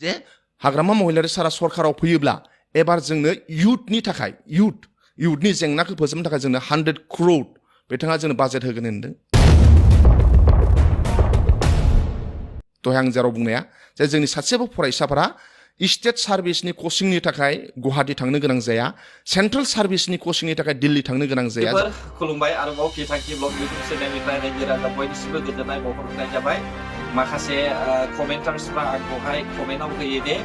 जे हाग्रामा महिलारि सारा सरकाराव फैयोब्ला एबार जोंनो इयुथनि थाखाय इयुथनि जेंनाखौ फोजोबनो थाखाय जोंनो 100 crore बिथाङा जोंनो बाजेट होगोन होनदों। दहाय आं जेराव बुंनाया जे जोंनि सासेबो फरायसाफोरा स्टेट सार्भिसनि कचिंनि थाखाय गुवाहाटी थांनो गोनां जाया, सेन्ट्रेल सार्भिसनि कचिंनि थाखाय दिल्ली थांनो गोनां जाया। खुलुमबाय आरोबाव बिथांखि ब्लग इउटिउब चेनेलनिफ्राय रायजो राजा बयनिसिमबो गोजोननाय बावहरनाय जाबाय। माखासे कमेन्टार्सफ्रा आंखौहाय कमेन्टआव होयो दे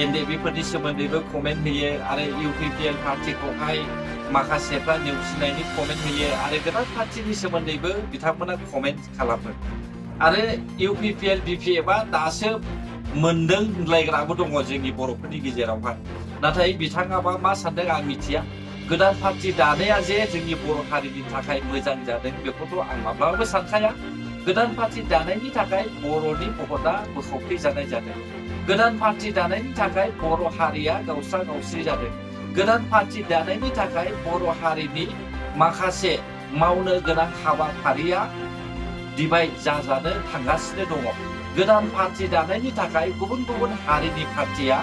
एनडिएफबिफोरनि सोमोन्दैबो कमेन्ट होयो आरो इउपिपिएल पार्टिखौहाय माखासेफ्रा नेवसिनायनि कमेन्ट होयो आरो गोदान पार्टिनि सोमोन्दैबो बिथांमोना कमेन्ट खालामो आरो इउपिपिएल बिपिएफआ दासो मोनदों होनलायग्राबो दङ जोंनि बर'फोरनि गेजेरावहाय। नाथाय बिथाङाबा मा सानदों आं मिथिया। गोदान पार्टि दानाया जे जोंनि बर' हारिनि थाखाय मोजां जादों बेखौथ' आं माब्लाबाबो सानखाया। गोदान पार्टि दानायनि थाखाय बर'नि भटआ बोखावफ्लेजानाय जादों। गोदान पार्टि दानायनि थाखाय बर' हारिया गावस्रा गावस्रि जादों। गोदान पार्टि दानायनि थाखाय बर' हारिनि माखासे मावनो गोनां हाबाफारिया डिभाइड जाजानो थांगासिनो दङ। गोदान पार्टि दानायनि थाखाय गुबुन गुबुन हारिनि पार्टिया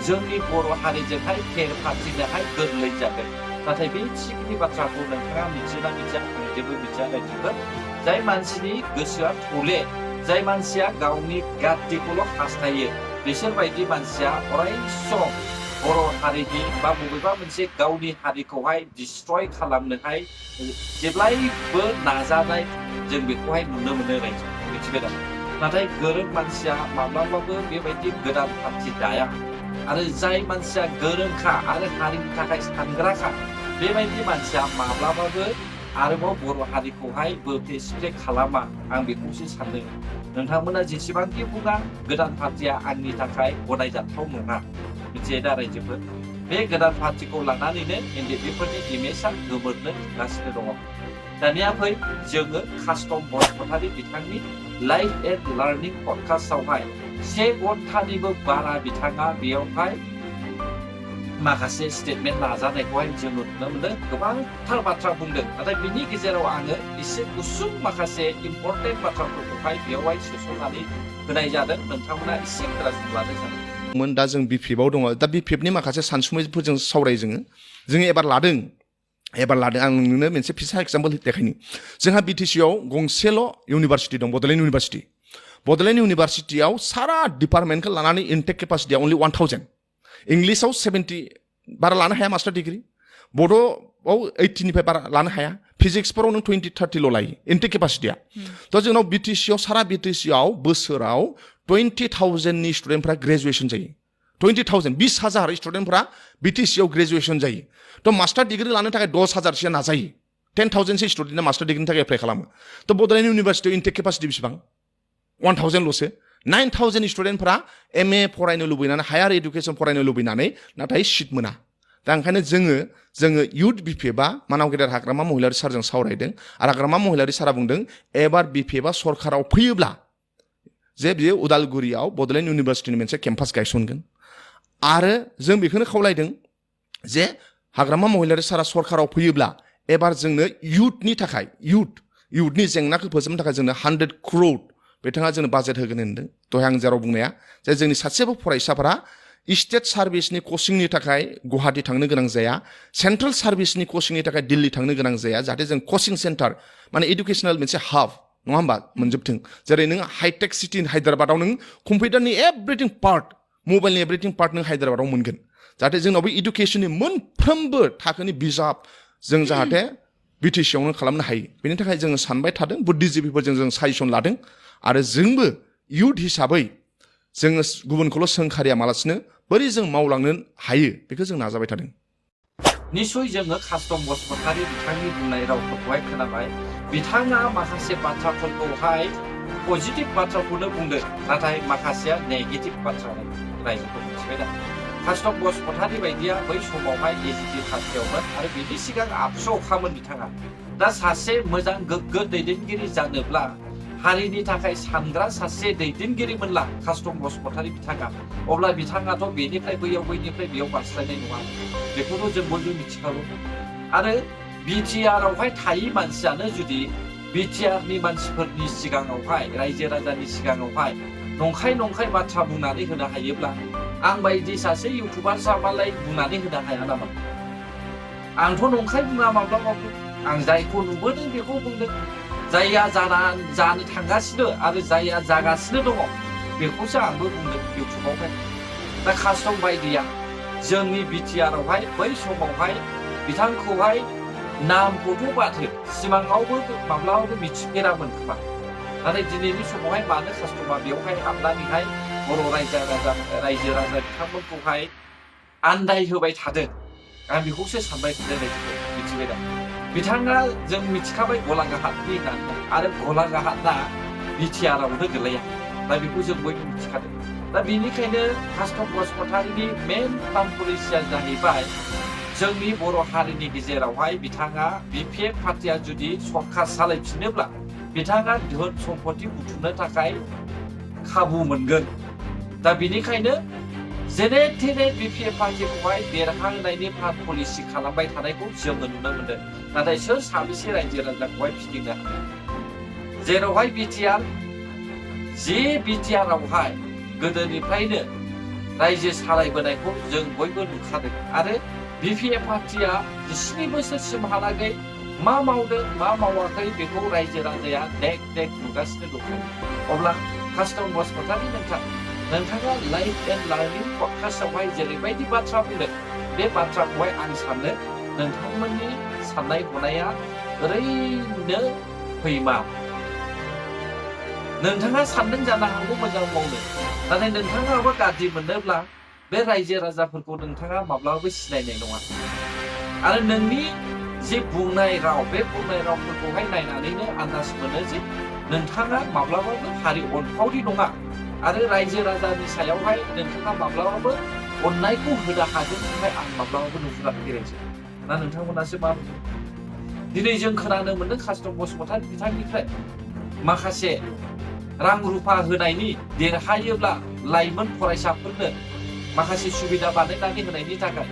जोंनि बर' हारिजोंहाय फेर फाथिनोहाय गोरलै जागोन। नाथाय बे थिगनि बाथ्राखौ नोंथाङा मिथियोना मिथिया आं जेबो मिथिया रायजोफोर। जाय मानसिनि गोसोआ थौले, जाय मानसिया गावनि गाद्दिखौल' हास्थायो, बिसोरबायदि मानसिया अराय सम बर' हारिनि बा बबेबा मोनसे गावनि हारिखौहाय डिस्ट्रय खालामनोहाय जेब्लायबो नाजानाय जों बेखौहाय नुनो मोनो रायजो, मिथिबाय दा? नाथाय गोरों मानसिया माब्लाबाबो बेबायदि गोदान पार्टि दाया आरो जाय मानसिया गोरोंखा आरो हारिनि थाखाय सानग्राखा बेबायदि मानसिया माब्लाबाबो आरोबाव बर' हारिखौहाय बोफ्ले सिफ्ले खालामा। आं बेखौसो सानदों। नोंथांमोना जेसेबांखि बुङा गोदान पार्टिया आंनि थाखाय गनायजाथाव नङा, मिथियो दा रायजोफोर? बे गोदान पार्टिखौ लानानैनो एनडिएफबिफोरनि इमेजआ गोमोरनो थांगासिनो दङ। दानिया फै जोङो कास्टम बसुमतारी बिथांनि लाइफ एन्ड लार्निं पडकास्टआवहाय 1 घन्टानिबो बारा बिथाङा बेयावहाय माखासे स्टेटमेन्ट नाजानायखौहाय जों नुनो मोनो। गोबांथार बाथ्रा बुंदों, नाथाय बिनि गेजेराव आङो एसे गुसुं माखासे इम्परटेन्ट बाथ्राफोरखौहाय बेयावहाय सोसननानै होनाय जादों। नोंथांमोना एसे खोनासंब्लानो जागोन। दा जों बिपिएफआव दङ। दा बिपिएफनि माखासे सानसुमैफोरजों सावराय जोङो एबार लादों आं नोंनो मोनसे फिसा एग्जाम्पल देखायनि। जोंहा बिटिसिआव गंसेल' इउनिभारसिटि दं, बड'लेण्ड इउनिभारसिटि। बड'लेण्ड इउनिभारसिटियाव सारा डिपार्टमेन्टखौ लानानै इनटेक केपासिटिया अनलि 1000। इंलिसाव 70 बारा लानो हाया मास्टार डिग्री, बड'आव 80निफ्राय बारा लानो हाया, फिजिक्सफोराव नों 20-30ल' लायो इनटेक केपासिटिया। थ' जोंनाव बिटिसिआव सारा बिटिसिआव बोसोराव 20,000नि स्टुडेन्टफ्रा ग्रेजुवेसन जायो। 20,000 20,000 स्टुडेन्टफ्रा बिटिसिआव ग्रेजुवेसन जायो। थ' मास्टार डिग्री लानो थाखाय 10,000सो नाजायो। 10,000सो स्टुडेन्टआ मास्टार डिग्रीनि थाखाय एप्लाइ खालामो। थ' बड'लेण्ड इउनिभारसिटियाव इनटेक केपासिटि बेसेबां? 1000ल'सो। 9,000 स्टुडेन्टफ्रा एमए फरायनो लुबैनानै, हायार इडुकेसन फरायनो लुबैनानै नाथाय सिट मोना। दा ओंखायनो जोङो इयुथ बिपिएफआ मानाव गेदेर हाग्रामा महिलारि सारजों सावरायदों आरो हाग्रामा महिलारि सारा बुंदों एबार बिपिएफआ सरकाराव फैयोब्ला जे बियो उदालगुरियाव बड'लेण्ड इउनिभारसिटिनि मोनसे केम्पास गायसनगोन। आरो जों बेखौनो खावलायदों जे हाग्रामा महिलारि सारा सरकाराव फैयोब्ला एबार जोंनो इयुथनि थाखाय इयुथनि जेंनाखौ फोजोबनो थाखाय जोंनो 100 crore बिथाङा जोंनो बाजेट होगोन होनदों। दहाय आं जेराव बुंनाया जे जोंनि सासेबो फरायसाफोरा स्टेट सार्भिसनि कचिंनि थाखाय गुवाहाटी थांनो गोनां जाया, सेन्ट्रेल सार्भिसनि कचिंनि थाखाय दिल्ली थांनो गोनां जाया, जाहाथे जों कचिं सेन्टार माने इडुकेसनेल मोनसे हाब नङा होमबा मोनजोबथों। जेरै नों हाइटेक सिटि हायद्राबादाव नों कम्पिउटारनि एभ्रिथिं पार्ट, मबाइलनि एभ्रिथिं पार्ट नों हायद्राबादाव मोनगोन। जाहाथे जोंनाव बे इडुकेसननि मोनफ्रोमबो थाखोनि बिजाब जों जाहाथे बिटिसिआवनो खालामनो हायो। बेनि थाखाय जोङो सानबाय थादों, बुद्धिजिबिफोरजों जों साजेसन लादों आरो जोंबो इयुथ हिसाबै जोङो गुबुनखौल' सोंखारिया मालासिनो बोरै जों मावलांनो हायो बेखौ जों नाजाबाय थादों। निश्चय जोङो कास्टम बसुमतारी बिथांनि बुंनाय रावफोरखौहाय खोनाबाय। बिथाङा माखासे बाथ्राफोरखौहाय पजिटिभ बाथ्राखौनो बुंदों, नाथाय माखासेया नेगेटिभ बाथ्रा रायजोफोर, मिथिबाय दा? कास्टम बसुमतारी बायदिया बै समावहाय एजिपि पार्टियावमोन आरो बिनि सिगां आबसुखामोन बिथाङा। दा सासे मोजां गोग्गो दैदेनगिरि जानोब्ला हारिनि थाखाय सानग्रा सासे दैदेनगिरिमोनला कास्टम बसुमतारी बिथाङा, अब्ला बिथाङाथ' बेनिफ्राय बैयाव बैनिफ्राय बेयाव बारस्लायनाय नङा। बेखौथ' जों बयबो मिथिखागौ। आरो बिटिआरआवहाय थायि मानसियानो जुदि बिटिआरनि मानसिफोरनि सिगाङावहाय, रायजो राजानि सिगाङावहाय नंखाय बाथ्रा बुंनानै होनो हायोब्ला आं बायदि सासे इउटुबार जाबालाय बुंनानै होनो हाया नामा? आंथ' नंखाय बुङा माब्लाबाबो। आं जायखौ नुबोदों बेखौ बुंदों। जायया जानो थांगासिनो आरो जायया जागासिनो दङ बेखौसो आंबो बुंदों इउटुबावहाय। दा कास्टम बायदिया जोंनि बिटिआरआवहाय बै समावहाय बिथांखौहाय नामखौथ' बाथो सिमाङावबो माब्लाबाबो मिथिफेरामोन खोमा। नाथाय दिनैनि समावहाय मानो कास्टमा बेवहाय हाबनानैहाय बर' रायजो राजा बिथांमोनखौहाय आन्दायहोबाय थादों। आं बेखौसो सानबाय थादों मिथिबाय दा। बिथाङा जों मिथिखाबाय गलाघाटनि होननानै आरो गलाघाटआ बिटिआरआवनो गोलैया। दा बेखौ जों बयबो मिथिखादों। दा बेनिखायनो कास्टम बसुमतारिनि मेन प्लान पलिसिया जाहैबाय जोंनि बर' हारिनि गेजेरावहाय बिथाङा बिपिएफ पार्टिया जुदि सरखार सालायफिनोब्ला बिथाङा धोन सम्पति बुथुमनो थाखाय खाबु मोनगोन। दा बेनिखायनो जेने थेने बिपिएफ पार्टिखौहाय देरहाहोनायनि प्लान पलिसि खालामबाय थानायखौ जोङो नुनो मोनदों। नाथाय सोर साबेसे रायजो राजाखौहाय फिदिंनो हादों? जेरावहाय बिटिआरआवहाय गोदोनिफ्रायनो रायजो सालायबोनायखौ जों बयबो नुखादों आरो बिपिएफ पार्टिया 17 बोसोरसिमहालागै मा मावदों मा मावाखै बेखौ रायजो राजाया देख नुगासिनो दंखायो। अब्ला कास्टम बसुमतारि नोंथाङा लाइफ एन्ड लार्निं पडकास्टआवहाय जेरैबायदि बाथ्रा बुंदों बे बाथ्राखौहाय आं सानो नोंथांमोननि साननाय हनाया ओरैनो फैमा। नोंथाङा सानदों जानो हागौ मोजां मावनो, नाथाय नोंथाङाबो गाज्रि मोनोब्ला बे रायजो राजाफोरखौ नोंथाङा माब्लाबाबो सिनायनाय नङा। आरो नोंनि जे बुंनाय राव बे बुंनाय रावफोरखौहाय नायनानैनो आन्दाज मोनो जे नोंथाङा माब्लाबाबो हारि अनफावरि नङा आरो रायजो राजानि सायावहाय नोंथाङा माब्लाबाबो अननायखौ होनो हागोन होननाय आं माब्लाबाबो नुहुराखै रायजो। ना नोंथांमोनासो मा बुङो? दिनै जों खोनानो मोनदों कास्टम बसुमतारि बिथांनिफ्राय माखासे रां रुफा होनायनि देरहायोब्ला लाइमोन फरायसाफोरनो माखासे सुबिदा बानायनानै होनायनि थाखाय।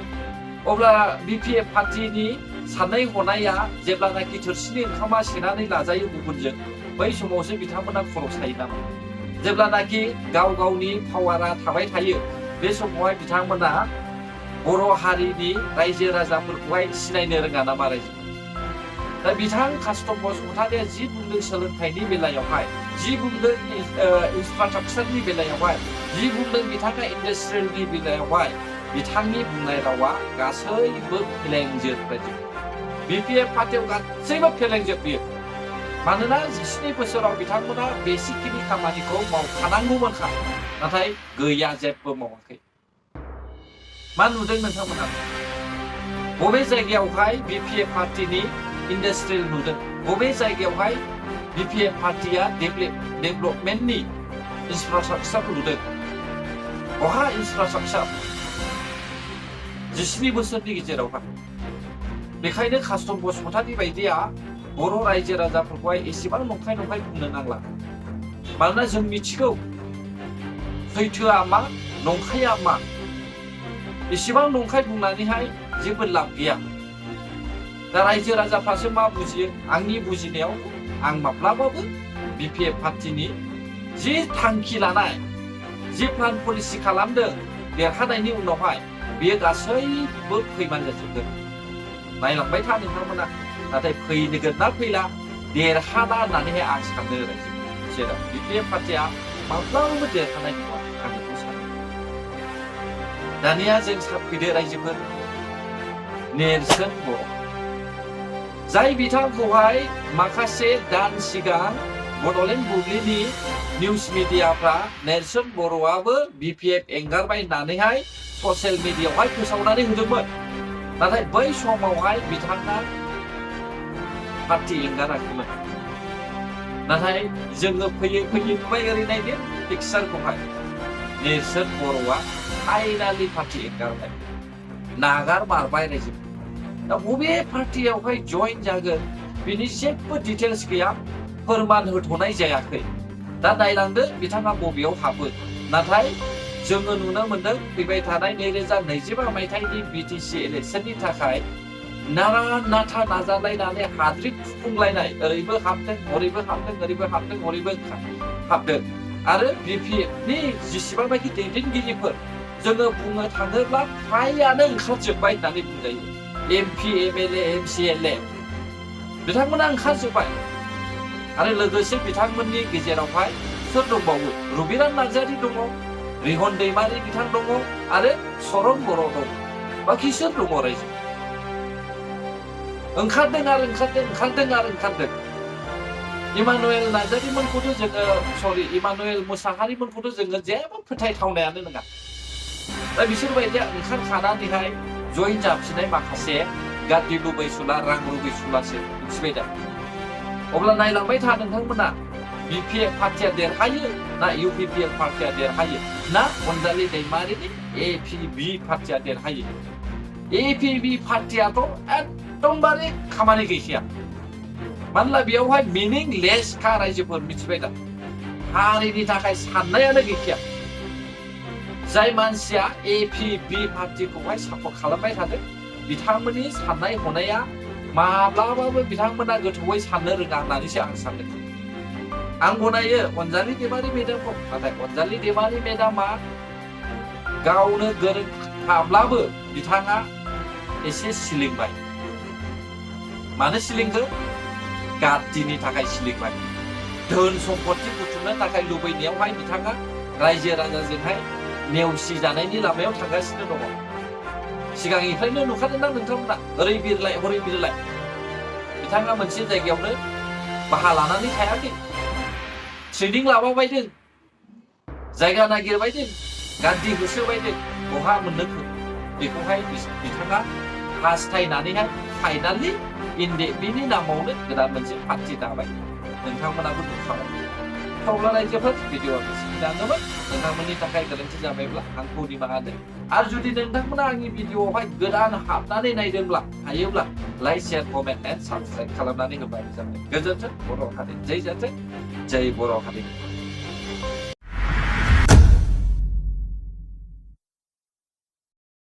अब्ला बिपिएफ पार्टिनि साननाय हनाया जेब्लानाखि थोरसिनि ओंखामा सेनानै लाजायो गुबुनजों बै समावसो बिथांमोना खर' सायो नामा? जेब्लानाखि गावनि पावारा थाबाय थायो बे समावहाय बिथांमोना बर' हारिनि रायजो राजाफोरखौहाय सिनायनो रोङा नामा रायजो? दा बिथां कास्टम बसुमतारिया जि बुंदों सोलोंथाइनि बेलायावहाय, जि बुंदों इनफ्रास्ट्राक्चारनि बेलायावहाय, जि बुंदों बिथाङा इन्डास्ट्रियेलनि बेलायावहाय बिथांनि बुंनाय रावा गासैबो फेलेंजोब बायदि। बिपिएफ पार्टियाव गासैबो फेलेंजोब बियो। मानोना 17 बोसोराव बिथांमोना बेसिकनि खामानिखौ मावखानांगौमोनखा, नाथाय गैया, जेबो मावाखै। मा नुदों नोंथांमोना? बबे जायगायावहाय बिपिएफ पार्टिनि इन्डास्ट्रियेल नुदों? बबे जायगायावहाय बिपिएफ पार्टिया डेभेलपमेन्टनि इनफ्रास्ट्राक्चार नुदों? बहा इनफ्रास्ट्राक्चार 17 बोसोरनि गेजेरावहाय? बेखायनो कास्टम बसुमतारि बायदिया बर' रायजो राजाफोरखौहाय एसेबां नंखाय बुंनो नांला। मानोना जों मिथिगौ सैथोआ मा नंखाया मा। एसेबां नंखाय बुंनानैहाय जेबो लाब गैया। दा रायजो राजाफ्रासो मा बुजियो? आंनि बुजिनायाव आं माब्लाबाबो बिपिएफ पार्टिनि जि थांखि लानाय, जि प्लान पलिसि खालामदों देरहानायनि उनावहाय बेयो गासैबो फैमान जाजोबगोन। नायलांबाय था नोंथांमोना। नाथाय फैगोन ना फैला देरहाना होननानैहाय आं सानो रायजो। जेराव बिपिएफ पार्टिया माब्लाबाबो देरहानाय नङा आं बेखौ सानो। दानिया जों फैदो रायजोफोर नेर्सोन बर', जाय बिथांखौहाय माखासे दान सिगां बड'लेण्ड बुब्लिनि निउस मिडियाफ्रा नेर्सोन बर'आबो बिपिएफ एंगारबाय होननानैहाय ससियेल मिडियायावहाय फोसावनानै होदोंमोन। नाथाय बै समावहाय बिथाङा पार्टि एंगाराखैमोन। नाथाय जोङो फैयै नुबाय ओरैनायदो पिक्सारखौहाय नेर्सोन बर'आ फाइनालि पार्टि एंगारबाय, नागारमारबाय रायजो। दा बबे पार्टियावहाय जइन जागोन बिनि जेबो डिटेल्स गैया, फोरमान होथ'नाय जायाखै। दा नायलांदो बिथाङा बबेयाव हाबो। नाथाय जोङो नुनो मोनदों फैबाय थानाय 2025 मायथाइनि बिटिसि इलेक्सननि थाखाय नारा नाथा नाजालायनानै हाद्रि खुफुंलायनाय, ओरैबो हाबदों हरैबो हाबदों, ओरैबो हाबदों हरैबो हाबदों। आरो BPFनि जेसेबांनाखि दैदेनगिरिफोर जोङो बुंनो थाङोब्ला फ्रायानो ओंखारजोब्बाय होननानै बुंजायो। MP, MLA, MCLA बिथांमोना ओंखारजोब्बाय आरो लोगोसे बिथांमोननि गेजेरावहाय सोर दंबावो? रबिराम नार्जारि दङ, रिहन दैमारि बिथां दङ आरो सरन बर' दङ। बाखि सोर दङ रायजो? ओंखारदों। इमानुएल नार्जारिमोनखौथ' जोङो इमानुएल मुसाहारिमोनखौथ' जोङो जेबो फोथायथावनायानो नङा। दा बिसोरबायदिया ओंखारखानानैहाय जइन जाफिननाय माखासे गाद्रि लुबैसुला रां लुबैसुलासो मिथिबाय दा। अब्ला नायलांबाय था नोंथांमोना BPF पार्टिया देरहायो ना UPPL पार्टिया देरहायो ना अनजालि दैमारिनि APB पार्टिया देरहायो। APB पार्टियाथ' एकदमबारे खामानि गैखाया। मानोना बेयावहाय मिनिंलेसखा रायजोफोर मिथिबाय दा। हारिनि थाखाय साननायानो गैखाया। जाय मानसिया APB पार्टिखौहाय सापर्ट खालामबाय थादों बिथांमोननि साननाय हनाया माब्लाबाबो बिथांमोना गोथौयै साननो रोङा होननानैसो आं सानदों। आं गनायो अनजालि दैमारि मेदामखौ, नाथाय अनजालि दैमारि मेदामा गावनो गोरों थाब्लाबो बिथाङा एसे सिलिंबाय। मानो सिलिंखो? गाद्दिनि थाखाय सिलिंबाय। धोन सम्पति बुथुमनो थाखाय लुबैनायावहाय बिथाङा रायजो राजाजोंहाय नेवसि जानायनि लामायाव थांगासिनो दङ। सिगांनिफ्रायनो नुखादोंना नोंथांमोना ओरै बिरलाय हरै बिरलाय। बिथाङा मोनसे जायगायावनो बाहा लानानै थायाखै, ट्रेनिं लाबायदों, जायगा नागिरबायदों, गाद्दि होसोबायदों। बहा मोननो बेखौहाय बिथाङा हास्थायनानैहाय फाइनालि बिनि नामावनो गोदान मोनसे पार्टि दाबाय। नोंथांमोनाबो नुखाबाय। अब्ला रायजोफोर भिडिअआ बेसेखिनियानोमोन। नोंथांमोननि थाखाय गोरोन्थि जाबायब्ला आंखौ निमाहा होदो। आरो जुदि नोंथांमोना आंनि भिडिअआवहाय गोदान हाबनानै नायदोंब्ला हायोब्ला like, share, comment and subscribe खालामनानै होबानो जाबाय। गोजोन्थों बर' हारि। जै जाथों, जै बर' हारि।